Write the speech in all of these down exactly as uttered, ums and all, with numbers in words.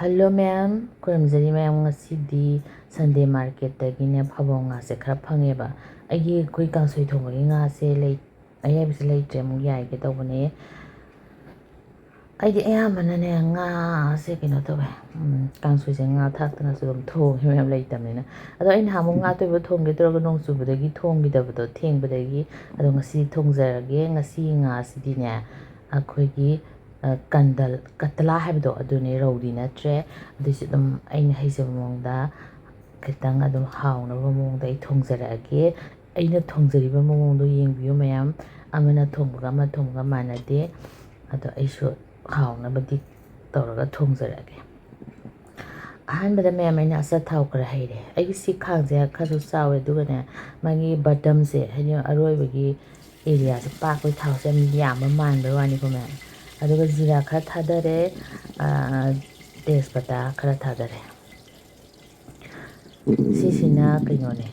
Hello ꯃꯌꯥꯝ, ꯈꯨꯔꯨꯝꯖꯔꯤ ꯃꯌꯥꯝ꯫ ꯉꯁꯤꯗꯤ ꯁꯟꯗꯦ ꯃꯥꯔꯀꯦꯠꯇꯒꯤꯅꯦ ꯐꯥꯕꯧ ꯉꯥꯁꯦ ꯈꯔ ꯐꯪꯉꯦꯕ꯫ ꯑꯩꯒꯤ ꯑꯩꯈꯣꯏ ꯀꯥꯡꯁꯣꯏ ꯊꯣꯡꯕꯒꯤ ꯉꯥꯁꯦ ꯂꯩ, ꯑꯌꯥꯏꯕꯁꯦ ꯂꯩꯇ꯭ꯔꯦ, ꯑꯃꯨꯛ ꯌꯥꯏꯒꯦ ꯇꯧꯕꯅꯦ꯫ ꯑꯩꯗꯤ ꯑꯌꯥꯝꯕꯅꯅꯦ ꯉꯥꯁꯦ ꯀꯩꯅꯣ ꯇꯧꯋꯦ, ꯎꯝ, ꯀꯥꯡꯁꯣꯏꯁꯦ ꯉꯥ ꯊꯥꯛꯇꯅꯁꯨ ꯑꯗꯨꯝ ꯊꯣꯡꯉꯦ, ꯃꯌꯥꯝ ꯂꯩꯇꯕꯅꯤꯅ꯫ ꯑꯗꯣ ꯑꯩ ꯅꯍꯥꯟꯃꯨꯛ ꯉꯥ ꯑꯇꯣꯏꯕ ꯊꯣꯡꯒꯦ ꯇꯧꯔꯒ ꯅꯣꯡ ꯆꯨꯕꯗꯒꯤ ꯊꯣꯡꯈꯤꯗꯕꯗꯣ, ꯊꯦꯡꯕꯗꯒꯤ꯫ ꯑꯗꯣ ꯉꯁꯤ ꯊꯣꯡꯖꯔꯒꯦ꯫ ꯉꯁꯤ ꯉꯥꯁꯤꯗꯤꯅꯦ ꯑꯩꯈꯣꯏꯒꯤ ꯑ, ꯀꯟꯗꯜ-, ꯀꯇꯂꯥ ꯍꯥꯏꯕꯗꯣ ꯑꯗꯨꯅꯦ, ꯔꯧꯗꯤ ꯅꯠꯇ꯭ꯔꯦ꯫ ꯑꯗꯨꯏꯁꯨ ꯑꯗꯨꯝ ꯑꯩꯅ ꯍꯩꯖꯕ ꯃꯑꯣꯡꯗ ꯈꯤꯇꯪ ꯑꯗꯨꯝ ꯍꯥꯎꯅꯕ ꯃꯑꯣꯡꯗ ꯑꯩ ꯊꯣꯡꯖꯔꯛꯑꯒꯦ꯫ ꯑꯩꯅ ꯊꯣꯡꯖꯔꯤꯕ ꯃꯑꯣꯡꯗꯣ ꯌꯦꯡꯕꯤꯌꯨ ꯃꯌꯥꯝ, ꯑꯃꯅ ꯊꯣꯡꯕꯒ ꯑꯃ ꯊꯣꯡꯕꯒ ꯃꯥꯟꯅꯗꯦ꯫ ꯑꯗꯣ ꯑꯩꯁꯨ ꯍꯥꯎꯅꯕꯗꯤ ꯇꯧꯔꯒ ꯊꯣꯡꯖꯔꯛꯑꯒꯦ꯫ ꯑꯍꯥꯟꯕꯗ ꯃꯌꯥꯝ ꯑꯩꯅ ꯑꯆꯥꯊꯥꯎ ꯈꯔ ꯍꯩꯔꯦ꯫ ꯑꯩꯒꯤ ꯁꯤ ꯈꯥꯡꯁꯦ ꯈꯔꯁꯨ ꯆꯥꯎꯋꯦ, ꯑꯗꯨꯒꯅꯦ ꯃꯥꯒꯤ ꯕꯇꯝꯁꯦ, ꯍꯥꯏꯗꯤ ꯑꯔꯣꯏꯕꯒꯤ ꯑꯦꯔꯤꯌꯥꯁꯦ ꯄꯥꯛꯄꯒꯤ ꯊꯥꯎꯁꯦ ꯌꯥꯝ ꯌꯥꯝꯕ ꯃꯥꯟꯕꯩ ꯋꯥꯅꯤꯀꯣ ꯃꯌꯥꯝ꯫ ꯑꯗꯨꯒ ꯖꯤꯔꯥ ꯈꯔ ꯊꯥꯗꯔꯦ, ꯑꯥ, ꯇꯦꯖꯄꯇꯥ ꯈꯔ ꯊꯥꯗꯔꯦ꯫ ꯁꯤꯁꯤꯅ ꯀꯩꯅꯣꯅꯦ,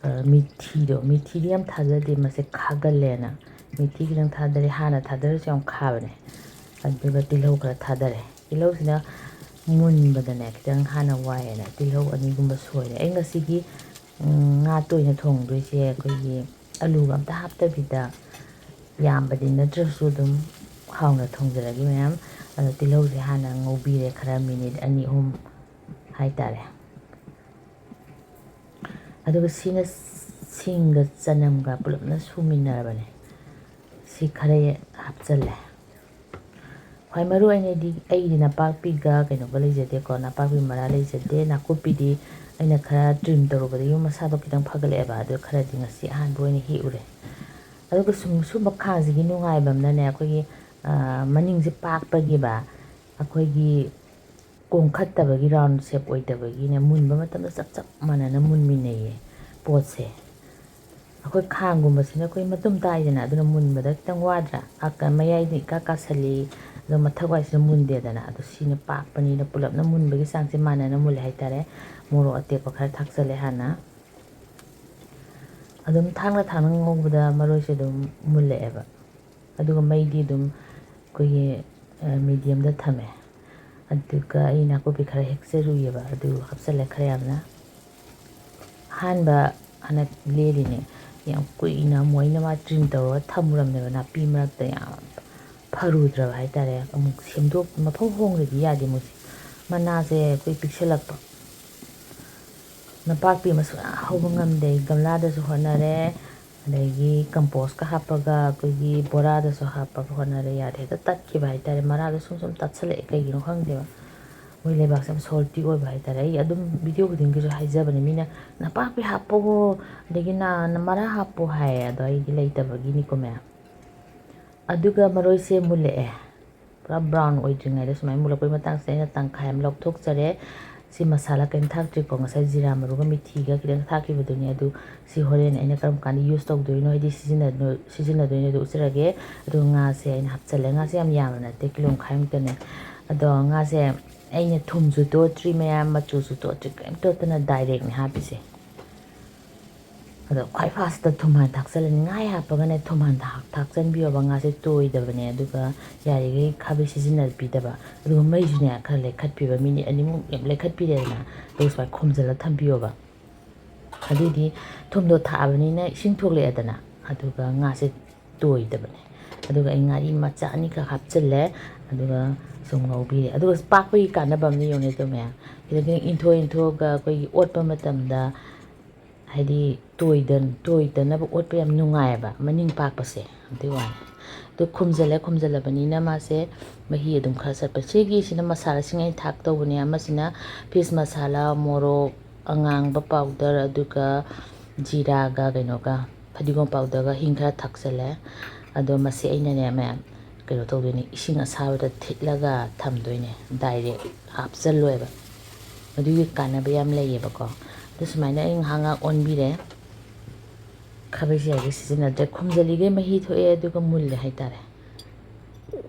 ꯑ, ꯃꯤꯊꯤꯗꯣ, ꯃꯤꯊꯤꯗꯤ ꯌꯥꯝ ꯊꯥꯖꯗꯦ, ꯃꯁꯦ ꯈꯥꯒꯜꯂꯦꯅ꯫ ꯃꯤꯊꯤ ꯈꯤꯇꯪ ꯊꯥꯗꯔꯦ, ꯍꯥꯟꯅ ꯊꯥꯗꯔꯁꯨ ꯌꯥꯝ ꯈꯥꯕꯅꯦ꯫ ꯑꯗꯨꯒ ꯇꯤꯜꯍꯧ ꯈꯔ ꯊꯥꯗꯔꯦ꯫ ꯇꯤꯜꯍꯧꯁꯤꯅ ꯃꯨꯟꯕꯗꯅꯦ ꯈꯤꯇꯪ ꯍꯥꯟꯅ ꯋꯥꯏꯌꯦꯅ ꯇꯤꯜꯍꯧ ꯑꯅꯤꯒꯨꯝꯕ ꯁꯣꯏꯔꯦ꯫ ꯑꯩ ꯉꯁꯤꯒꯤ, ꯎꯝ, ꯉꯥ ꯇꯣꯏꯅ ꯊꯣꯡꯗꯣꯏꯁꯦ ꯑꯩꯈꯣꯏꯒꯤ ꯑꯂꯨꯒ ꯑꯝꯇ ꯍꯥꯞꯇꯕꯤꯗ, ꯌꯥꯝꯕꯗꯤ ꯅꯠꯇ꯭ꯔꯁꯨ ꯑꯗꯨꯝ ꯍꯥꯎꯅ ꯊꯣꯡꯖꯔꯒꯦ ꯃꯌꯥꯝ꯫ ꯑꯗꯣ ꯇꯤꯜꯍꯧꯁꯦ ꯍꯥꯟꯅ ꯉꯧꯕꯤꯔꯦ ꯈꯔ ꯃꯤꯅꯤꯠ ꯑꯅꯤ ꯑꯍꯨꯝ ꯍꯥꯏꯇꯥꯔꯦ꯫ ꯑꯗꯨꯒ ꯁꯤꯅ ꯁꯤꯡꯒ ꯆꯅꯝꯒ ꯄꯨꯂꯞꯅ ꯁꯨꯃꯤꯟꯅꯔꯕꯅꯦ꯫ ꯁꯤ ꯈꯔ ꯍꯥꯞꯆꯜꯂꯦ꯫ ꯈ꯭ꯋꯥꯏ ꯃꯔꯨ ꯑꯣꯏꯅꯗꯤ ꯑꯩꯒꯤꯗꯤ ꯅꯄꯥꯛꯄꯤꯒ ꯀꯩꯅꯣꯒ ꯂꯩꯖꯗꯦꯀꯣ, ꯅꯄꯥꯛꯄꯤ ꯃꯔꯥ ꯂꯩꯖꯗꯦ꯫ ꯅꯥꯀꯨꯞꯄꯤꯗꯤ ꯑꯩꯅ ꯈꯔ trim ꯇꯧꯔꯨꯕꯗꯒꯤ ꯃꯁꯥꯗꯣ ꯈꯤꯇꯪ ꯐꯒꯠꯂꯛꯑꯦꯕ, ꯑꯗꯨ ꯈꯔꯗꯤ ꯉꯁꯤ ꯑꯍꯥꯟꯕ ꯑꯣꯏꯅ ꯍꯦꯛꯎꯔꯦ꯫ ꯑꯗꯨꯒ ꯁꯨꯝ, ꯁꯨꯝꯕ ꯈꯥꯡꯁꯤꯒꯤ ꯅꯨꯡꯉꯥꯏꯕ ꯑꯃꯅꯅꯦ, ꯑꯩꯈꯣꯏꯒꯤ, ꯑ, ꯃꯅꯤꯡꯁꯦ ꯄꯥꯛꯄꯒꯤꯕ, ꯑꯩꯈꯣꯏꯒꯤ ꯀꯣꯝꯈꯠꯇꯕꯒꯤ, round shape ꯑꯣꯏꯗꯕꯒꯤꯅꯦ, ꯃꯨꯟꯕ ꯃꯇꯝꯗ ꯆꯞ ꯆꯞ ꯃꯥꯟꯅꯅ ꯃꯨꯟꯃꯤꯟꯅꯩꯌꯦ ꯄꯣꯠꯁꯦ꯫ ꯑꯩꯈꯣꯏ ꯈꯥꯡꯒꯨꯝꯕꯁꯤꯅ ꯑꯩꯈꯣꯏ ꯃꯇꯨꯝ ꯇꯥꯏꯗꯅ, ꯑꯗꯨꯅ ꯃꯨꯟꯕꯗ ꯈꯤꯇꯪ ꯋꯥꯗ꯭ꯔꯥ? ꯑꯥ, ꯀ-, ꯃꯌꯥꯏꯗ ꯏꯀꯥ ꯀꯥꯁꯜꯂꯤ, ꯑꯗꯣ ꯃꯊꯛ ꯋꯥꯏꯁꯤꯅ ꯃꯨꯟꯗꯦꯗꯅ꯫ ꯑꯗꯣ ꯁꯤꯅ ꯄꯥꯛꯄꯅꯤꯅ ꯄꯨꯂꯞꯅ ꯃꯨꯟꯕꯒꯤ ꯆꯥꯡꯁꯦ ꯃꯥꯟꯅꯅ ꯃꯨꯜꯂꯦ ꯍꯥꯏꯇꯥꯔꯦ꯫ ꯃꯣꯔꯣꯛ ꯑꯇꯦꯛꯄ ꯈꯔ ꯊꯥꯛꯆꯜꯂꯦ ꯍꯥꯟꯅ꯫ ꯑꯗꯨꯝ ꯊꯥꯡꯅ ꯊꯥꯡꯅ ꯉꯧꯕꯗ ꯃꯔꯣꯏꯁꯦ ꯑꯗꯨꯝ ꯃꯨꯜꯂꯛꯑꯦꯕ꯫ ꯑꯗꯨꯒ ꯃꯩꯗꯤ ꯑꯗꯨꯝ ꯑꯩꯈꯣꯏꯒꯤ, ꯑ, mediumꯗ ꯊꯝꯃꯦ꯫ ꯑꯗꯨꯒ ꯑꯩ ꯅꯥꯀꯨꯞꯄꯤ ꯈꯔ ꯍꯦꯛꯆꯔꯨꯏꯌꯦꯕ, ꯑꯗꯨ ꯍꯥꯞꯆꯤꯜꯂꯦ ꯈꯔ ꯌꯥꯝꯅ꯫ ꯑꯍꯥꯟꯕ ꯍꯟꯗꯛ ꯂꯦꯜꯂꯤꯅꯦ, ꯌꯥꯝ ꯀꯨꯏꯅ ꯑꯃꯨꯛ ꯑꯩꯅ ꯃꯥ ꯇ꯭ꯔꯤꯝ ꯇꯧꯔꯒ ꯊꯝꯃꯨꯔꯝꯅꯦꯕ, ꯅꯥꯄꯤ ꯃꯔꯛꯇ ꯌꯥꯝ ꯐꯔꯨꯗ꯭ꯔꯕ ꯍꯥꯏꯇꯥꯔꯦ꯫ ꯑꯃꯨꯛ ꯁꯦꯝꯗꯣꯛ ꯃꯐꯝ ꯍꯣꯡꯗ꯭ꯔꯗꯤ ꯌꯥꯗꯦ ꯃꯣꯏꯁꯦ, ꯃꯅꯥꯁꯦ ꯑꯩꯈꯣꯏ ꯄꯤꯛꯁꯜꯂꯛꯄ꯫ ꯅꯄꯥꯛꯄꯤ ꯑꯃ ꯁꯨꯡꯌꯥ ꯍꯧꯕ ꯉꯝꯗꯦ꯫ ꯒꯝꯂꯥꯗꯁꯨ ꯍꯣꯠꯅꯔꯦ, ꯑꯗꯒꯤ ꯀꯝꯄꯣꯁꯀ ꯍꯥꯞꯄꯒ ꯑꯩꯈꯣꯏꯒꯤ ꯕꯣꯔꯥꯗꯁꯨ ꯍꯥꯞꯄꯒ ꯍꯣꯠꯅꯔꯦ, ꯌꯥꯗꯦ, ꯍꯦꯛꯇ ꯇꯠꯈꯤꯕ ꯍꯥꯏꯇꯥꯔꯦ꯫ ꯃꯔꯥꯗꯣ ꯁꯨꯝ ꯁꯨꯝ ꯇꯠꯁꯜꯂꯛꯑꯦ, ꯀꯩꯒꯤꯅꯣ ꯈꯪꯗꯦꯕ꯫ ꯃꯣꯏ ꯂꯩꯕꯥꯛꯁꯦ ꯌꯥꯝ ꯁꯣꯜꯇꯤ ꯑꯣꯏꯕ ꯍꯥꯏꯇꯥꯔꯦ꯫ ꯑꯩ ꯑꯗꯨꯝ ꯚꯤꯗꯤꯑꯣ ꯈꯨꯗꯤꯡꯒꯤꯁꯨ ꯍꯥꯏꯖꯕꯅꯦ, ꯃꯤꯅ "ꯅꯄꯥꯛꯄꯤ ꯍꯥꯞꯄꯣ, ꯑꯗꯒꯤ ꯅ-, ꯅ-, ꯃꯔꯥ ꯍꯥꯞꯄꯣ" ꯍꯥꯏꯌꯦ, ꯑꯗꯣ ꯑꯩꯗꯤ ꯂꯩꯇꯕꯒꯤꯅꯤꯀꯣ ꯃꯌꯥꯝ꯫ ꯑꯗꯨꯒ ꯃꯔꯣꯏꯁꯦ ꯃꯨꯜꯂꯛꯑꯦ, ꯄꯨꯔꯥ ꯕ꯭ꯔꯥꯎꯟ ꯑꯣꯏꯗ꯭ꯔꯤꯉꯩꯗ ꯁꯨꯃꯥꯏꯅ ꯃꯨꯜꯂꯛꯄꯩ ꯃꯇꯥꯡꯁꯤꯗ ꯑꯩꯅ ꯇꯪꯈꯥꯏ ꯑꯃ ꯂꯧꯊꯣꯛꯆꯔꯦ꯫ ꯁꯤ ꯃꯁꯥꯂꯥ ꯀꯔꯤꯝ ꯊꯥꯛꯇ꯭ꯔꯤꯀꯣ, ꯉꯁꯥꯏ ꯖꯤꯔꯥ ꯃꯔꯨꯒ ꯃꯤꯊꯤꯒ ꯈꯤꯇꯪ ꯊꯥꯛꯈꯤꯕꯗꯨꯅꯤ꯫ ꯑꯗꯨ ꯁꯤ ꯍꯣꯔꯦꯟ ꯑꯩꯅ ꯀꯔꯝ ꯀꯥꯟꯗ ꯌꯨꯁ ꯇꯧꯗꯣꯏꯅꯣ, ꯍꯥꯏꯗꯤ ꯁꯤꯖꯤꯟꯅꯗꯣꯏ-, ꯁꯤꯖꯤꯟꯅꯗꯣꯏꯅꯣ, ꯑꯗꯨ ꯎꯠꯆꯔꯒꯦ꯫ ꯑꯗꯨꯒ ꯉꯥꯁꯦ ꯑꯩꯅ ꯍꯥꯞꯆꯜꯂꯦ꯫ ꯉꯥꯁꯦ ꯌꯥꯝ ꯌꯥꯝꯕ ꯅꯠꯇꯦ, ꯀꯤꯂꯣ ꯃꯈꯥꯏꯃꯨꯛꯇꯅꯦ꯫ ꯑꯗꯣ ꯉꯥꯁꯦ ꯑꯩꯅ ꯊꯨꯝꯁꯨ ꯇꯣꯠꯇ꯭ꯔꯤ ꯃꯌꯥꯝ, ꯃꯆꯨꯁꯨ ꯇꯣꯠꯇ꯭ꯔꯤ, ꯀꯔꯤꯝ ꯇꯣꯠꯇꯅ ꯗꯥꯏꯔꯦꯛꯅꯦ ꯍꯥꯞꯄꯤꯁꯦ꯫ ꯑꯗꯣ ꯈ꯭ꯋꯥꯏ ꯐꯥꯔꯁꯇ ꯊꯨꯝ ꯍꯥꯟꯅ ꯊꯥꯛꯆꯜꯂꯅꯤ꯫ ꯉꯥ ꯍꯦꯛ ꯍꯥꯞꯄꯒꯅꯦ ꯊꯨꯝ ꯍꯥꯟꯅ ꯊꯥꯛ-, ꯊꯥꯛꯆꯟꯕꯤꯌꯣꯕ, ꯉꯥꯁꯦ ꯇꯣꯏꯗꯕꯅꯦ꯫ ꯑꯗꯨꯒ ꯌꯥꯔꯤꯈꯩ ꯈꯥꯕꯩ ꯁꯤꯖꯤꯟꯅꯕꯤꯗꯕ꯫ ꯑꯗꯨꯒ ꯃꯩꯁꯨꯅꯦ ꯈꯔ ꯂꯩꯈꯠꯄꯤꯕ, ꯃꯤꯅꯤꯠ ꯑꯅꯤꯃꯨꯛ ꯌꯥꯝ ꯂꯩꯈꯠꯄꯤꯔꯦꯗꯅ, ꯑꯗꯨꯒ ꯁꯨꯃꯥꯏꯅ ꯈꯨꯝꯖꯤꯜꯂ ꯊꯝꯕꯤꯌꯣꯕ꯫ ꯑꯗꯨꯏꯗꯤ ꯊꯨꯝꯗꯣ ꯊꯥꯛꯑꯕꯅꯤꯅ ꯏꯁꯤꯡ ꯊꯣꯛꯂꯛꯑꯦꯗꯅ, ꯑꯗꯨꯒ ꯉꯥꯁꯦ ꯇꯣꯏꯗꯕꯅꯦ꯫ ꯑꯗꯨꯒ ꯑꯩ ꯉꯥꯔꯤ ꯃꯆꯥ ꯑꯅꯤꯈꯛ ꯍꯥꯞꯆꯤꯜꯂꯦ, ꯑꯗꯨꯒ ꯁꯨꯝ ꯉꯧꯕꯤꯔꯦ꯫ ꯑꯗꯨꯒ ꯄꯥꯛꯄꯒꯤ ꯀꯥꯟꯅꯕ ꯑꯃꯅ ꯌꯦꯡꯉꯨꯅꯦ ꯑꯗꯣ ꯃꯌꯥꯝ, ꯈꯤꯇꯪ ꯈꯤꯇꯪ ꯏꯟꯊꯣꯛ ꯏꯟꯊꯣꯛꯑꯒ ꯑꯩꯈꯣꯏꯒꯤ ꯑꯣꯠꯄ ꯃꯇꯝꯗ ꯍꯥꯏꯗꯤ ꯇꯣꯏꯗ-, ꯇꯣꯏꯗꯅꯕ ꯑꯣꯠꯄ ꯌꯥꯝ ꯅꯨꯡꯉꯥꯏꯌꯦꯕ, ꯃꯅꯤꯡ ꯄꯥꯛꯄꯁꯦ, ꯑꯗꯨꯏ ꯋꯥꯅꯤ꯫ ꯑꯗꯨ ꯈꯨꯝꯖꯤꯜꯂꯦ, ꯈꯨꯝꯖꯤꯜꯂꯕꯅꯤꯅ ꯃꯥꯁꯦ ꯃꯍꯤ ꯑꯗꯨꯝ ꯈꯔ ꯆꯠꯄ꯫ ꯁꯤꯒꯤꯁꯤꯅ ꯃꯁꯥꯂꯥꯁꯤꯡ ꯑꯩꯅ ꯊꯥꯛꯇꯧꯕꯅꯦ꯫ ꯑꯃꯁꯤꯅ ꯐꯤꯁ ꯃꯁꯥꯂꯥ, ꯃꯣꯔꯣꯛ ꯑꯉꯥꯡꯕ ꯄꯥꯎꯗꯔ, ꯑꯗꯨꯒ ꯖꯤꯔꯥꯒ ꯀꯩꯅꯣꯒ ꯐꯗꯤꯒꯣꯝ ꯄꯥꯎꯗꯔꯒ ꯍꯤꯡ ꯈꯔ ꯊꯥꯛꯆꯜꯂꯦ꯫ ꯑꯗꯣ ꯃꯁꯤ ꯑꯩꯅꯅꯦ ꯃꯌꯥꯝ, ꯀꯩꯅꯣ ꯇꯧꯗꯣꯏꯅꯦ, ꯏꯁꯤꯡ ꯑꯁꯥꯕꯗ ꯊꯤꯠꯂꯒ ꯊꯝꯗꯣꯏꯅꯦ, ꯗꯥꯏꯔꯦꯛ ꯍꯥꯞꯆꯜꯂꯣꯏꯕ꯫ ꯑꯗꯨꯒꯤ ꯀꯥꯟꯅꯕ ꯌꯥꯝ ꯂꯩꯌꯦꯕꯀꯣ꯫ ꯑꯗꯨ ꯁꯨꯃꯥꯏꯅ ꯑꯩ ꯉꯥꯏꯍꯥꯛ ꯉꯥꯏꯍꯥꯛ ꯑꯣꯟꯕꯤꯔꯦ꯫ ꯈꯥꯕꯩꯁꯦ ꯌꯥꯔꯤꯈꯩ ꯁꯤꯖꯤꯟꯅꯗ꯭ꯔꯦ꯫ ꯈꯨꯝꯖꯤꯜꯂꯤꯈꯩ ꯃꯍꯤ ꯊꯣꯛꯑꯦ, ꯑꯗꯨꯒ ꯃꯨꯜꯂꯦ ꯍꯥꯏꯇꯥꯔꯦ꯫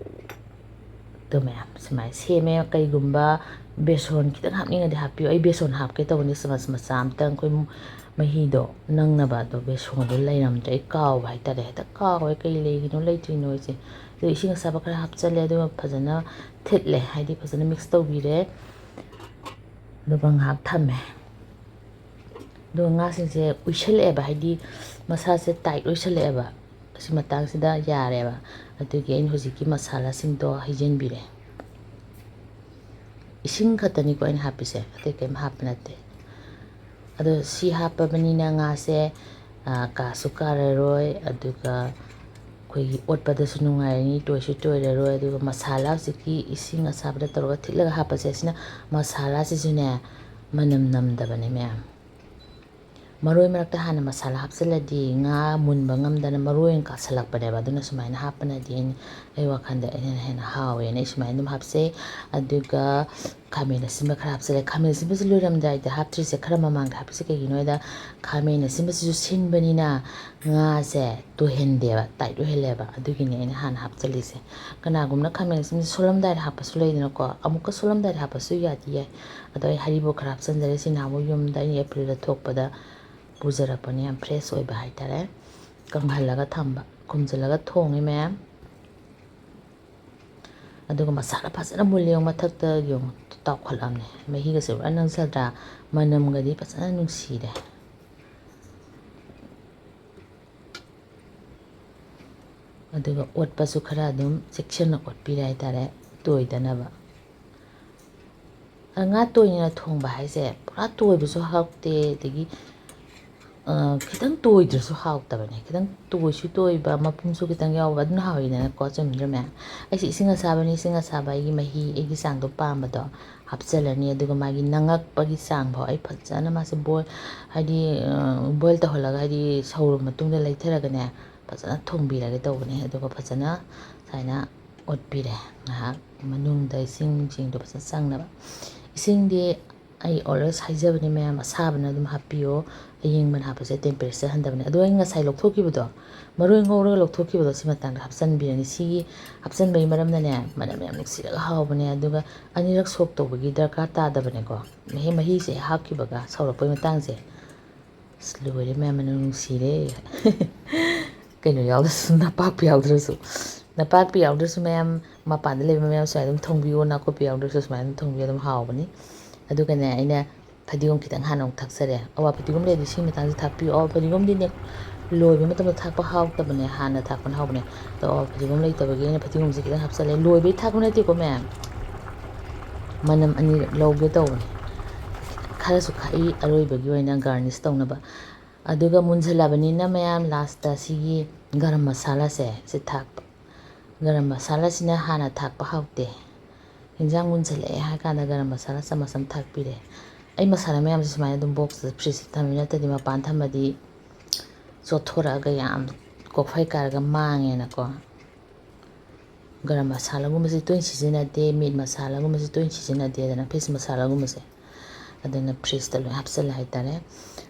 ꯑꯗꯨ ꯃꯌꯥꯝ ꯁꯨꯃꯥꯏꯅ ꯁꯦꯝꯃꯦ꯫ ꯀꯩꯒꯨꯝꯕ ꯕꯦꯁꯣꯟ ꯈꯤꯇꯪ ꯍꯥꯞꯅꯤꯡꯉꯗꯤ ꯍꯥꯞꯄꯤꯌꯨ꯫ ꯑꯩ ꯕꯦꯁꯣꯟ ꯍꯥꯞꯀꯦ ꯇꯧꯕꯅꯤ, ꯆꯃꯁ ꯃꯆꯥ ꯑꯃꯇꯪ, ꯑꯩꯈꯣꯏ ꯃꯍꯤꯗꯣ ꯅꯪꯅꯕ꯫ ꯑꯗꯣ ꯕꯦꯁꯣꯟꯗꯣ ꯂꯩꯔꯝꯗ꯭ꯔꯦ, ꯑꯩ ꯀꯥꯎꯕ ꯍꯥꯏꯇꯥꯔꯦ, ꯍꯦꯛꯇ ꯀꯥꯎꯋꯦ꯫ ꯀꯩ ꯂꯩꯒꯤꯅꯣ ꯂꯩꯇ꯭ꯔꯤꯅꯣ ꯑꯩꯁꯦ꯫ ꯑꯗꯣ ꯏꯁꯤꯡ ꯑꯁꯥꯕ ꯈꯔ ꯍꯥꯞꯆꯜꯂꯦ, ꯑꯗꯨꯒ ꯐꯖꯅ ꯊꯤꯠꯂꯦ, ꯍꯥꯏꯗꯤ ꯐꯖꯅ ꯃꯤꯛꯁ ꯇꯧꯕꯤꯔꯦ꯫ ꯑꯗꯨꯒ ꯉꯥꯏꯍꯥꯛ ꯊꯝꯃꯦ꯫ ꯑꯗꯨꯒ ꯉꯥꯁꯤꯡꯁꯦ ꯎꯏꯁꯜꯂꯛꯑꯦꯕ, ꯍꯥꯏꯗꯤ ꯃꯁꯥꯁꯦ ꯇꯥꯏꯠ ꯑꯣꯏꯁꯜꯂꯛꯑꯦꯕ꯫ ꯑꯁꯤ ꯃꯇꯥꯡꯁꯤꯗ ꯌꯥꯔꯦꯕ꯫ ꯑꯗꯨꯒꯤ ꯑꯩꯅ ꯍꯧꯖꯤꯛꯀꯤ ꯃꯁꯥꯂꯥꯁꯤꯡꯗꯣ ꯍꯩꯖꯤꯟꯕꯤꯔꯦ꯫ ꯏꯁꯤꯡ ꯈꯛꯇꯅꯤꯀꯣ ꯑꯩꯅ ꯍꯥꯞꯄꯤꯁꯦ, ꯑꯇꯩ ꯀꯩꯝ ꯍꯥꯞꯄ ꯅꯠꯇꯦ꯫ ꯑꯗꯣ ꯁꯤ ꯍꯥꯞꯄꯕꯅꯤꯅ ꯉꯥꯁꯦ, ꯑ, ꯀꯥꯁꯨ ꯀꯥꯔꯔꯣꯏ, ꯑꯗꯨꯒ ꯑꯩꯈꯣꯏꯒꯤ ꯑꯣꯠꯄꯗꯁꯨ ꯅꯨꯡꯉꯥꯏꯔꯅꯤ, ꯇꯣꯏꯁꯨ ꯇꯣꯏꯔꯔꯣꯏ꯫ ꯑꯗꯨꯒ ꯃꯁꯥꯂꯥ ꯍꯧꯖꯤꯛꯀꯤ ꯏꯁꯤꯡ ꯑꯁꯥꯕꯗ ꯇꯧꯔꯒ ꯊꯤꯠꯂꯒ ꯍꯥꯞꯄꯁꯦ, ꯑꯁꯤꯅ ꯃꯁꯥꯂꯥꯁꯤꯁꯨꯅꯦ ꯃꯅꯝ ꯅꯝꯗꯕꯅꯦ ꯃꯌꯥꯝ꯫ ꯃꯔꯣꯏ ꯃꯔꯛꯇ ꯍꯥꯟꯅ ꯃꯁꯥꯂꯥ ꯍꯥꯞꯆꯤꯜꯂꯗꯤ ꯉꯥ ꯃꯨꯟꯕ ꯉꯝꯗꯅ ꯃꯔꯣꯏ ꯑꯣꯏꯅ ꯀꯥꯁꯜꯂꯛꯄꯅꯦꯕ꯫ ꯑꯗꯨꯅ ꯁꯨꯃꯥꯏꯅ ꯍꯥꯞꯄꯅꯗꯤ ꯑꯩꯅ, ꯑꯩ ꯋꯥꯈꯜꯗ ꯑꯩꯅ ꯍꯦꯟꯅ ꯍꯥꯎꯋꯦꯅ ꯑꯩ ꯁꯨꯃꯥꯏꯅ ꯑꯗꯨꯝ ꯍꯥꯞꯆꯩ꯫ ꯑꯗꯨꯒ ꯈꯥꯃꯦꯟ ꯑꯁꯤꯟꯕ ꯈꯔ ꯍꯥꯞꯆꯤꯜꯂꯦ꯫ ꯈꯥꯃꯦꯟ ꯑꯁꯤꯟꯕꯁꯤ ꯂꯣꯏꯔꯝꯗꯥꯏꯗ ꯍꯥꯞꯇ꯭ꯔꯤꯁꯦ, ꯈꯔ ꯃꯃꯥꯡꯗ ꯍꯥꯞꯄꯤꯁꯦ ꯀꯩꯒꯤꯅꯣ ꯍꯥꯏꯗ, ꯈꯥꯃꯦꯟ ꯑꯁꯤꯟꯕꯁꯤꯁꯨ ꯁꯤꯟꯕꯅꯤꯅ ꯉꯥꯁꯦ ꯇꯣꯏꯍꯟꯗꯦꯕ, ꯇꯥꯏꯠ ꯑꯣꯏꯍꯜꯂꯦꯕ꯫ ꯑꯗꯨꯒꯤꯅꯦ ꯑꯩꯅ ꯍꯥꯟꯅ ꯍꯥꯞꯆꯤꯜꯂꯤꯁꯦ꯫ ꯀꯅꯥꯒꯨꯝꯕꯅ ꯈꯥꯃꯦꯟ ꯑꯁꯤꯟꯕꯁꯦ ꯁꯣꯜꯂꯝꯗꯥꯏꯗ ꯍꯥꯞꯄꯁꯨ ꯂꯩꯗꯅꯀꯣ, ꯑꯃꯨꯛꯀ ꯁꯣꯜꯂꯝꯗꯥꯏꯗ ꯍꯥꯞꯄꯁꯨ ꯌꯥꯗꯤ ꯌꯥꯏ꯫ ꯑꯗꯣ ꯑꯩ ꯍꯔꯤꯕꯣꯞ ꯈꯔ ꯍꯥꯞꯆꯤꯟꯖꯔꯦ꯫ ꯁꯤ ꯅꯍꯥꯟꯃꯨꯛ ꯌꯨꯝꯗ ꯑꯩꯅ ꯑꯦꯄ꯭ꯔꯤꯜꯗ ꯊꯣꯛꯄꯗ ꯄꯨꯖꯔꯛꯄꯅꯦ, ꯌꯥꯝ ꯐ꯭ꯔꯦꯁ ꯑꯣꯏꯕ ꯍꯥꯏꯇꯥꯔꯦ꯫ ꯀꯪꯍꯜꯂꯒ ꯊꯝꯕ, ꯈꯨꯝꯖꯤꯜꯂꯒ ꯊꯣꯡꯉꯦ ꯃꯌꯥꯝ꯫ ꯑꯗꯨꯒ ꯃꯁꯥꯂꯥ ꯐꯖꯅ ꯃꯨꯜꯂꯦ ꯌꯦꯡꯉꯨ, ꯃꯊꯛꯇ ꯌꯦꯡꯉꯨ, ꯇꯥꯎꯈꯠꯂꯛꯑꯕꯅꯦ꯫ ꯃꯍꯤꯒꯁꯦ ꯄꯨꯔꯥ ꯅꯪꯁꯗ꯭ꯔꯥ? ꯃꯅꯝꯒꯗꯤ ꯐꯖꯅ ꯅꯨꯡꯁꯤꯔꯦ꯫ ꯑꯗꯨꯒ ꯑꯣꯠꯄꯁꯨ ꯈꯔ ꯑꯗꯨꯝ ꯆꯦꯛꯁꯤꯟꯅ ꯑꯣꯠꯄꯤꯔꯦ ꯍꯥꯏꯇꯥꯔꯦ, ꯇꯣꯏꯗꯅꯕ꯫ ꯑ, ꯉꯥ ꯇꯣꯏꯅ ꯊꯣꯡꯕ ꯍꯥꯏꯁꯦ ꯄꯨꯔꯥ ꯇꯣꯏꯕꯁꯨ ꯍꯥꯎꯇꯦ, ꯑꯗꯒꯤ, ꯑ, ꯈꯤꯇꯪ ꯇꯣꯏꯗ꯭ꯔꯁꯨ ꯍꯥꯎꯇꯕꯅꯦ꯫ ꯈꯤꯇꯪ ꯇꯣꯏꯁꯨ ꯇꯣꯏꯕ, ꯃꯄꯨꯝꯁꯨ ꯈꯤꯇꯪ ꯌꯥꯎꯕ, ꯑꯗꯨꯅ ꯍꯥꯎꯋꯤꯗꯅꯀꯣ, ꯆꯨꯝꯗ꯭ꯔꯅꯦ? ꯑꯩꯁꯦ ꯏꯁꯤꯡ ꯑꯁꯥꯕꯅꯤ, ꯏꯁꯤꯡ ꯑꯁꯥꯕ ꯑꯩꯒꯤ ꯃꯍꯤ, ꯑꯩꯒꯤ ꯆꯥꯡꯗꯣ ꯄꯥꯝꯕꯗꯣ ꯍꯥꯞꯆꯤꯜꯂꯅꯤ꯫ ꯑꯗꯨꯒ ꯃꯥꯒꯤ ꯅꯪꯉꯛꯄꯒꯤ ꯆꯥꯡꯐꯥꯎ ꯑꯩ ꯐꯖꯅ ꯃꯥꯁꯦ ꯕꯣꯏꯜ, ꯍꯥꯏꯗꯤ, ꯑ, ꯕꯣꯏꯜ ꯇꯧꯍꯜꯂꯒ, ꯍꯥꯏꯗꯤ ꯁꯧꯔꯕ ꯃꯇꯨꯡꯗ ꯂꯩꯊꯔꯒꯅꯦ, ꯐꯖꯅ ꯊꯣꯡꯕꯤꯔꯒꯦ ꯇꯧꯕꯅꯦ꯫ ꯑꯗꯨꯒ ꯐꯖꯅ ꯁꯨꯃꯥꯏꯅ ꯑꯣꯠꯄꯤꯔꯦ ꯉꯥꯏꯍꯥꯛ ꯃꯅꯨꯡꯗ ꯏꯁꯤꯡꯁꯤꯡꯗꯣ ꯐꯖꯅ ꯆꯪꯅꯕ꯫ ꯏꯁꯤꯡꯗꯤ ꯑꯩ always ꯍꯥꯏꯖꯕꯅꯦ ꯃꯌꯥꯝ, ꯑꯁꯥꯕꯅ ꯑꯗꯨꯝ ꯍꯥꯞꯄꯤꯌꯣ, ꯑꯌꯤꯡꯕꯅ ꯍꯥꯞꯄꯁꯦ temperature ꯍꯟꯊꯕꯅꯦ꯫ ꯑꯗꯣ ꯑꯩ ꯉꯁꯥꯏ ꯂꯧꯊꯣꯛꯈꯤꯕꯗꯣ, ꯃꯔꯣꯏ ꯉꯧꯔꯒ ꯂꯧꯊꯣꯛꯈꯤꯕꯗꯣ, ꯁꯤ ꯃꯇꯥꯡꯗ ꯍꯥꯞꯆꯤꯟꯕꯤꯔꯅꯤ꯫ ꯁꯤꯒꯤ ꯍꯥꯞꯆꯤꯟꯕꯒꯤ ꯃꯔꯝꯅꯅꯦ, ꯃꯅꯝ ꯌꯥꯝ ꯅꯨꯡꯁꯤꯔꯒ ꯍꯥꯎꯕꯅꯦ꯫ ꯑꯗꯨꯒ ꯑꯅꯤꯔꯛ soak ꯇꯧꯕꯒꯤ ꯗꯔꯀꯥꯔ ꯇꯥꯗꯕꯅꯦꯀꯣ꯫ ꯃꯍꯤ, ꯃꯍꯤꯁꯦ ꯍꯥꯞꯈꯤꯕꯒ ꯁꯧꯔꯛꯄꯩ ꯃꯇꯥꯡꯁꯦ, ꯑꯁ, ꯂꯣꯏꯔꯦ ꯃꯌꯥꯝ, ꯃꯅꯝ ꯅꯨꯡꯁꯤꯔꯦ꯫ ꯀꯩꯅꯣ ꯌꯥꯎꯗ꯭ꯔꯁꯨ, ꯅꯄꯥꯛꯄꯤ ꯌꯥꯎꯗ꯭ꯔꯁꯨ, ꯅꯄꯥꯛꯄꯤ ꯌꯥꯎꯗ꯭ꯔꯁꯨ ꯃꯌꯥꯝ, ꯃꯄꯥꯟꯗ ꯂꯩꯕ ꯃꯌꯥꯝ ꯁꯨꯃꯥꯏꯅ ꯑꯗꯨꯝ ꯊꯣꯡꯕꯤꯌꯣ, ꯅꯥꯀꯨꯞꯄꯤ ꯌꯥꯎꯗ꯭ꯔꯁꯨ ꯁꯨꯃꯥꯏꯅ ꯑꯗꯨꯝ ꯊꯣꯡꯕꯤꯌꯣ, ꯑꯗꯨꯝ ꯍꯥꯎꯕꯅꯤ꯫ ꯑꯗꯨꯒꯅꯦ, ꯑꯩꯅ ꯐꯗꯤꯒꯣꯝ ꯈꯤꯇꯪ ꯍꯥꯟꯅ ꯑꯃꯨꯛ ꯊꯥꯛꯆꯔꯦ꯫ ꯑꯋꯥ ꯐꯗꯤꯒꯣꯝ ꯂꯩꯔꯗꯤ ꯁꯤ ꯃꯇꯥꯡꯁꯤ ꯊꯥꯛꯄꯤꯌꯨ꯫ ꯑꯋꯥ ꯐꯗꯤꯒꯣꯝꯗꯤꯅꯦ, ꯂꯣꯏꯕ ꯃꯇꯝꯗ ꯊꯥꯛꯄ ꯍꯥꯎꯇꯕꯅꯦ, ꯍꯥꯟꯅ ꯊꯥꯛꯄꯅ ꯍꯥꯎꯕꯅꯦ꯫ ꯑꯗꯣ ꯑꯋꯥ ꯐꯗꯤꯒꯣꯝ ꯂꯩꯇꯕꯒꯤ ꯑꯩꯅ ꯐꯗꯤꯒꯣꯝꯁꯦ ꯈꯤꯇꯪ ꯍꯥꯞꯆꯜꯂꯦ꯫ ꯂꯣꯏꯕꯩ ꯊꯥꯛꯄ ꯅꯠꯇꯦꯀꯣ ꯃꯌꯥꯝ, ꯃꯅꯝ ꯑꯅꯤꯔꯛ ꯂꯧꯒꯦ ꯇꯧꯕꯅꯦ꯫ ꯈꯔꯁꯨ ꯈꯥꯛꯏ ꯑꯔꯣꯏꯕꯒꯤ ꯑꯣꯏꯅ garnish ꯇꯧꯅꯕ꯫ ꯑꯗꯨꯒ ꯃꯨꯟꯁꯤꯜꯂꯕꯅꯤꯅ ꯃꯌꯥꯝ, last ꯁꯤꯒꯤ ꯒꯔꯝ ꯃꯁꯥꯂꯥꯁꯦ ꯁꯤ ꯊꯥꯛꯄ꯫ ꯒꯔꯝ ꯃꯁꯥꯂꯥꯁꯤꯅ ꯍꯥꯟꯅ ꯊꯥꯛꯄ ꯍꯥꯎꯇꯦ꯫ ꯍꯤꯟꯖꯥꯡ ꯃꯨꯟꯁꯤꯜꯂꯛꯑꯦ ꯍꯥꯏ ꯀꯥꯟꯗ ꯒꯔꯝ ꯃꯁꯥꯂꯥ ꯆꯃꯁ ꯑꯃ ꯊꯥꯛꯄꯤꯔꯦ꯫ ꯑꯩ ꯃꯁꯥꯂꯥ ꯃꯌꯥꯝꯁꯦ ꯁꯨꯃꯥꯏꯅ ꯑꯗꯨꯝ box ꯇ, fridge ꯇ ꯊꯝꯃꯤ, ꯅꯠꯇ꯭ꯔꯗꯤ ꯃꯄꯥꯟ ꯊꯝꯃꯗꯤ ꯆꯣꯠꯊꯣꯔꯛꯑꯒ ꯌꯥꯝ ꯀꯣꯛꯐꯩ ꯀꯥꯔꯒ ꯃꯥꯡꯉꯦꯅꯀꯣ꯫ ꯒꯔꯝ ꯃꯁꯥꯂꯥꯒꯨꯝꯕꯁꯦ ꯇꯣꯏꯅ ꯁꯤꯖꯤꯟꯅꯗꯦ, meat ꯃꯁꯥꯂꯥꯒꯨꯝꯕꯁꯦ ꯇꯣꯏꯅ ꯁꯤꯖꯤꯟꯅꯗꯦꯗꯅ, fish ꯃꯁꯥꯂꯥꯒꯨꯝꯕꯁꯦ꯫ ꯑꯗꯨꯅ fridge ꯇ ꯂꯣꯏ ꯍꯥꯞꯆꯤꯜꯂꯦ ꯍꯥꯏꯇꯥꯔꯦ꯫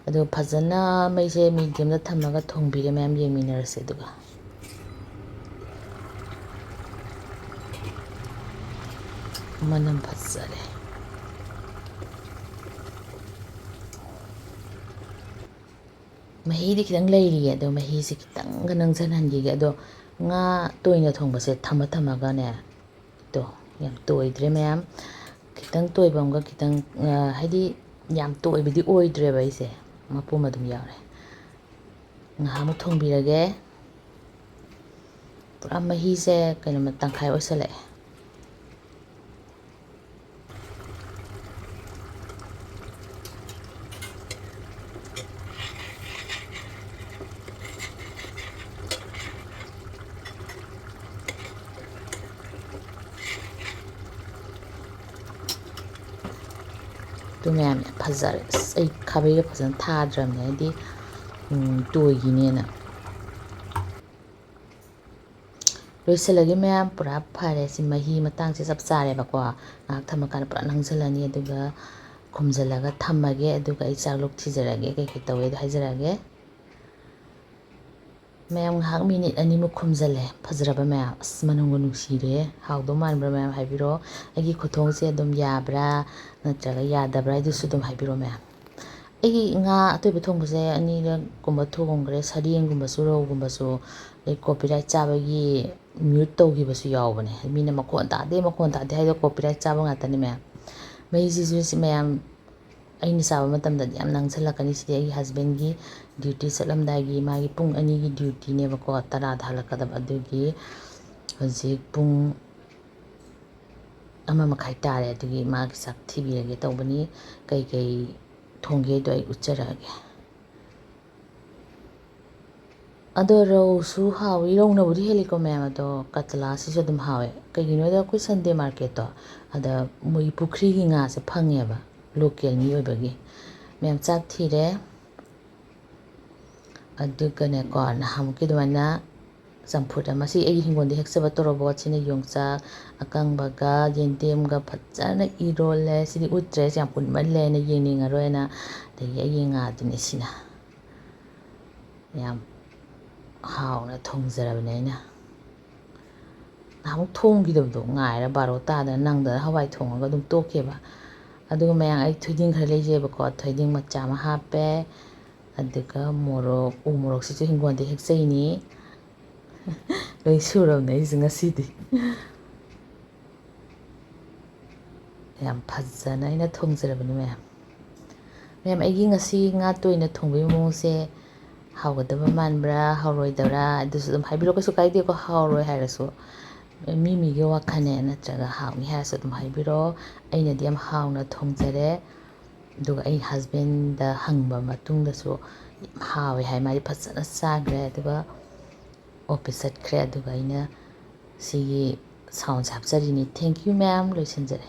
ꯑꯗꯨꯒ ꯐꯖꯅ ꯃꯩꯁꯦ medium ꯗ ꯊꯝꯃꯒ ꯊꯣꯡꯕꯤꯔꯦ ꯃꯌꯥꯝ, ꯌꯦꯡꯃꯤꯟꯅꯔꯁꯦ꯫ ꯑꯗꯨꯒ ꯃꯅꯝ ꯐꯖꯔꯦ꯫ ꯃꯍꯤꯗꯤ ꯈꯤꯇꯪ ꯂꯩꯔꯤꯌꯦ, ꯑꯗꯣ ꯃꯍꯤꯁꯦ ꯈꯤꯇꯪꯒ ꯅꯪꯁꯤꯟꯍꯟꯈꯤꯒꯦ꯫ ꯑꯗꯣ ꯉꯥ ꯇꯣꯏꯅ ꯊꯣꯡꯕꯁꯦ ꯊꯝꯃ ꯊꯝꯃꯒꯅꯦ, ꯇꯣ, ꯌꯥꯝ ꯇꯣꯏꯗ꯭ꯔꯦ ꯃꯌꯥꯝ꯫ ꯈꯤꯇꯪ ꯇꯣꯏꯕ ꯑꯃꯒ ꯈꯤꯇꯪ, ꯑ, ꯍꯥꯏꯗꯤ ꯌꯥꯝ ꯇꯣꯏꯕꯗꯤ ꯑꯣꯏꯗ꯭ꯔꯦꯕ ꯑꯩꯁꯦ, ꯃꯄꯨꯝ ꯑꯗꯨꯝ ꯌꯥꯎꯔꯦ꯫ ꯉꯥꯏꯍꯥꯛꯃꯨꯛ ꯊꯣꯡꯕꯤꯔꯒꯦ꯫ ꯄꯨꯔꯥ ꯃꯍꯤꯁꯦ ꯀꯩꯅꯣ, ꯇꯪꯈꯥꯏ ꯑꯣꯏꯁꯜꯂꯛꯑꯦ꯫ ꯑꯗꯨ ꯃꯌꯥꯝ ꯌꯥꯝ ꯐꯖꯔꯦ꯫ ꯑꯁ, ꯑꯩ ꯈꯥꯕꯩꯒ ꯐꯖꯅ ꯊꯥꯗ꯭ꯔꯕꯅꯦ, ꯍꯥꯏꯗꯤ, ꯎꯝ, ꯇꯣꯏꯈꯤꯅꯦꯅ꯫ ꯂꯣꯏꯁꯤꯜꯂꯒꯦ ꯃꯌꯥꯝ, ꯄꯨꯔꯥ ꯐꯔꯦ꯫ ꯁꯤ ꯃꯍꯤ ꯃꯇꯥꯡꯁꯦ ꯆꯞ ꯆꯥꯔꯦꯕꯀꯣ꯫ ꯉꯥꯏꯍꯥꯛ ꯊꯝꯃꯀꯥꯟꯗ ꯄꯨꯔꯥ ꯅꯪꯁꯤꯜꯂꯅꯤ꯫ ꯑꯗꯨꯒ ꯈꯨꯝꯖꯤꯜꯂꯒ ꯊꯝꯃꯒꯦ, ꯑꯗꯨꯒ ꯑꯩ ꯆꯥꯛ ꯂꯣꯛ ꯊꯤꯖꯔꯛꯑꯒꯦ, ꯀꯩꯀꯩ ꯇꯧꯋꯦꯗꯣ ꯍꯥꯏꯖꯔꯛꯑꯒꯦ꯫ ꯃꯌꯥꯝ ꯉꯥꯏꯍꯥꯛ ꯃꯤꯅꯤꯠ ꯑꯅꯤꯃꯨꯛ ꯈꯨꯝꯖꯤꯜꯂꯦ꯫ ꯐꯖꯔꯕ ꯃꯌꯥꯝ, ꯑꯁ, ꯃꯅꯨꯡꯒ ꯅꯨꯡꯁꯤꯔꯦ꯫ ꯍꯥꯎꯗꯧ ꯃꯥꯟꯕ꯭ꯔꯥ ꯃꯌꯥꯝ ꯍꯥꯏꯕꯤꯔꯛꯑꯣ꯫ ꯑꯩꯒꯤ ꯈꯨꯊꯣꯡꯁꯦ ꯑꯗꯨꯝ ꯌꯥꯕ꯭ꯔꯥ ꯅꯠꯇ꯭ꯔꯒ ꯌꯥꯗꯕ꯭ꯔꯥ ꯍꯥꯏꯗꯨꯁꯨ ꯑꯗꯨꯝ ꯍꯥꯏꯕꯤꯔꯛꯑꯣ ꯃꯌꯥꯝ꯫ ꯑꯩꯒꯤ ꯉꯥ ꯑꯇꯣꯏꯕ ꯊꯣꯡꯕꯁꯦ ꯑꯅꯤꯔꯛꯀꯨꯝꯕ ꯊꯣꯡꯈ꯭ꯔꯦ꯫ ꯁꯔꯦꯡꯒꯨꯝꯕꯁꯨ, ꯔꯧꯒꯨꯝꯕꯁꯨ, ꯑꯗꯩ copyright ꯆꯥꯕꯒꯤ mute ꯇꯧꯈꯤꯕꯁꯨ ꯌꯥꯎꯕꯅꯦ꯫ ꯃꯤꯅ "ꯃꯈꯣꯟ ꯇꯥꯗꯦ, ꯃꯈꯣꯟ ꯇꯥꯗꯦ" ꯍꯥꯏꯗꯣ copyright ꯆꯥꯕ ꯉꯥꯛꯇꯅꯦ ꯃꯌꯥꯝ꯫ ꯃꯍꯤꯁꯤꯁꯨ ꯁꯤ ꯃꯌꯥꯝ ꯑꯩꯅ ꯆꯥꯕ ꯃꯇꯝꯗꯗꯤ ꯌꯥꯝ ꯅꯪꯁꯜꯂꯛꯀꯅꯤ꯫ ꯁꯤꯗꯤ ꯑꯩꯒꯤ husbandꯒꯤ duty ꯆꯠꯂꯝꯗꯥꯏꯒꯤ ꯃꯥꯒꯤ ꯄꯨꯡ ꯑꯅꯤꯒꯤ dutyꯅꯦꯕꯀꯣ, ꯇꯔꯥꯗ ꯍꯜꯂꯛꯀꯗꯕ꯫ ꯑꯗꯨꯒꯤ ꯍꯧꯖꯤꯛ ꯄꯨꯡ ꯑꯃ ꯃꯈꯥꯏ ꯇꯥꯔꯦ꯫ ꯑꯗꯨꯒꯤ ꯃꯥꯒꯤ ꯆꯥꯛ ꯊꯤꯕꯤꯔꯒꯦ ꯇꯧꯕꯅꯤ꯫ ꯀꯩꯀꯩ ꯊꯣꯡꯒꯦꯗꯣ ꯑꯩ ꯎꯠꯆꯔꯛꯑꯒꯦ꯫ ꯑꯗꯣ ꯔꯧꯁꯨ ꯍꯥꯎꯏ, ꯔꯧꯅꯕꯨꯗꯤ ꯍꯦꯜꯂꯤꯀꯣ ꯃꯌꯥꯝ, ꯑꯗꯣ ꯀꯇꯂꯥꯁꯤꯁꯨ ꯑꯗꯨꯝ ꯍꯥꯎꯋꯦ꯫ ꯀꯩꯒꯤꯅꯣꯗ ꯑꯩꯈꯣꯏ Sunday marketꯇꯣ, ꯑꯗ ꯃꯣꯏꯒꯤ ꯄꯨꯈ꯭ꯔꯤꯒꯤ ꯉꯥꯁꯦ ꯐꯪꯉꯦꯕ, local ꯃꯤ ꯑꯣꯏꯕꯒꯤ꯫ ꯃꯌꯥꯝ ꯆꯥꯛ ꯊꯤꯔꯦ꯫ ꯑꯗꯨꯒꯅꯦꯀꯣ, ꯅꯍꯥꯟꯃꯨꯛꯀꯤ ꯑꯗꯨꯃꯥꯏꯅ ꯆꯝꯐꯨꯠ ꯑꯃ, ꯁꯤ ꯑꯩꯒꯤ ꯍꯤꯡꯒꯣꯜꯗ ꯍꯦꯛꯆꯕ ꯇꯣꯔꯣꯕꯣꯠꯁꯤꯅ ꯌꯣꯡꯆꯥꯛ ꯑꯀꯪꯕꯒ ꯌꯦꯟꯗꯦꯝꯒ ꯐꯖꯅ ꯏꯔꯣꯜꯂꯦ꯫ ꯁꯤꯗꯤ ꯎꯠꯇ꯭ꯔꯦ, ꯌꯥꯝ ꯀꯨꯏꯃꯜꯂꯦꯅ ꯌꯦꯡꯅꯤꯡꯉꯔꯣꯏꯅ꯫ ꯑꯗꯒꯤ ꯑꯩꯒꯤ ꯉꯥꯗꯨꯅꯦ ꯁꯤꯅ꯫ ꯌꯥꯝ ꯍꯥꯎꯅ ꯊꯣꯡꯖꯔꯕꯅꯦ ꯑꯩꯅ꯫ ꯅꯍꯥꯟꯃꯨꯛ ꯊꯣꯡꯈꯤꯗꯕꯗꯣ ꯉꯥꯏꯔ ꯕꯥꯔꯣ ꯇꯥꯗꯅ ꯅꯪꯗꯅ ꯍꯋꯥꯏ ꯊꯣꯡꯉꯒ ꯑꯗꯨꯝ ꯇꯣꯛꯈꯤꯕ꯫ ꯑꯗꯨꯒ ꯃꯌꯥꯝ ꯑꯩ ꯊꯣꯏꯗꯤꯡ ꯈꯔ ꯂꯩꯖꯩꯕꯀꯣ, ꯊꯣꯏꯗꯤꯡ ꯃꯆꯥ ꯑꯃ ꯍꯥꯞꯄꯦ꯫ ꯑꯗꯨꯒ ꯃꯣꯔꯣꯛ, ꯎ ꯃꯣꯔꯣꯛꯁꯤꯁꯨ ꯍꯤꯡꯒꯣꯜꯗ ꯍꯦꯛꯆꯩꯅꯤ꯫ ꯂꯣꯏ ꯁꯨꯔꯕꯅꯦ ꯑꯩꯁꯦ ꯉꯁꯤꯗꯤ꯫ ꯌꯥꯝ ꯐꯖꯅ ꯑꯩꯅ ꯊꯣꯡꯖꯔꯕꯅꯤ ꯃꯌꯥꯝ꯫ ꯃꯌꯥꯝ, ꯑꯩꯒꯤ ꯉꯁꯤ ꯉꯥ ꯇꯣꯏꯅ ꯊꯣꯡꯕꯒꯤ ꯃꯑꯣꯡꯁꯦ ꯍꯥꯎꯒꯗꯕ ꯃꯥꯟꯕ꯭ꯔꯥ, ꯍꯥꯎꯔꯣꯏꯗꯕ꯭ꯔꯥ? ꯑꯗꯨꯁꯨ ꯑꯗꯨꯝ ꯍꯥꯏꯕꯤꯔꯛꯑꯣ, ꯀꯩꯁꯨ ꯀꯥꯏꯗꯦꯀꯣ, ꯍꯥꯎꯔꯣꯏ ꯍꯥꯏꯔꯁꯨ꯫ ꯃꯤ ꯃꯤꯒꯤ ꯋꯥꯈꯜꯅꯦ, ꯅꯠꯇ꯭ꯔꯒ ꯍꯥꯎꯅꯤ ꯍꯥꯏꯔꯁꯨ ꯑꯗꯨꯝ ꯍꯥꯏꯕꯤꯔꯛꯑꯣ꯫ ꯑꯩꯅꯗꯤ ꯌꯥꯝ ꯍꯥꯎꯅ ꯊꯣꯡꯖꯔꯦ꯫ ꯑꯗꯨꯒ ꯑꯩ husbandꯗ ꯍꯪꯕ ꯃꯇꯨꯡꯗꯁꯨ ꯌꯥꯝ ꯍꯥꯎꯋꯦ ꯍꯥꯏ, ꯃꯥꯗꯤ ꯐꯖꯅ ꯆꯥꯈ꯭ꯔꯦ꯫ ꯑꯗꯨꯒ office ꯆꯠꯈ꯭ꯔꯦ꯫ ꯑꯗꯨꯒ ꯑꯩꯅ ꯁꯤꯒꯤ soundꯁꯦ ꯍꯥꯞꯆꯔꯤꯅꯤ꯫ Thank you ꯃꯌꯥꯝ, ꯂꯣꯏꯁꯤꯟꯖꯔꯦ꯫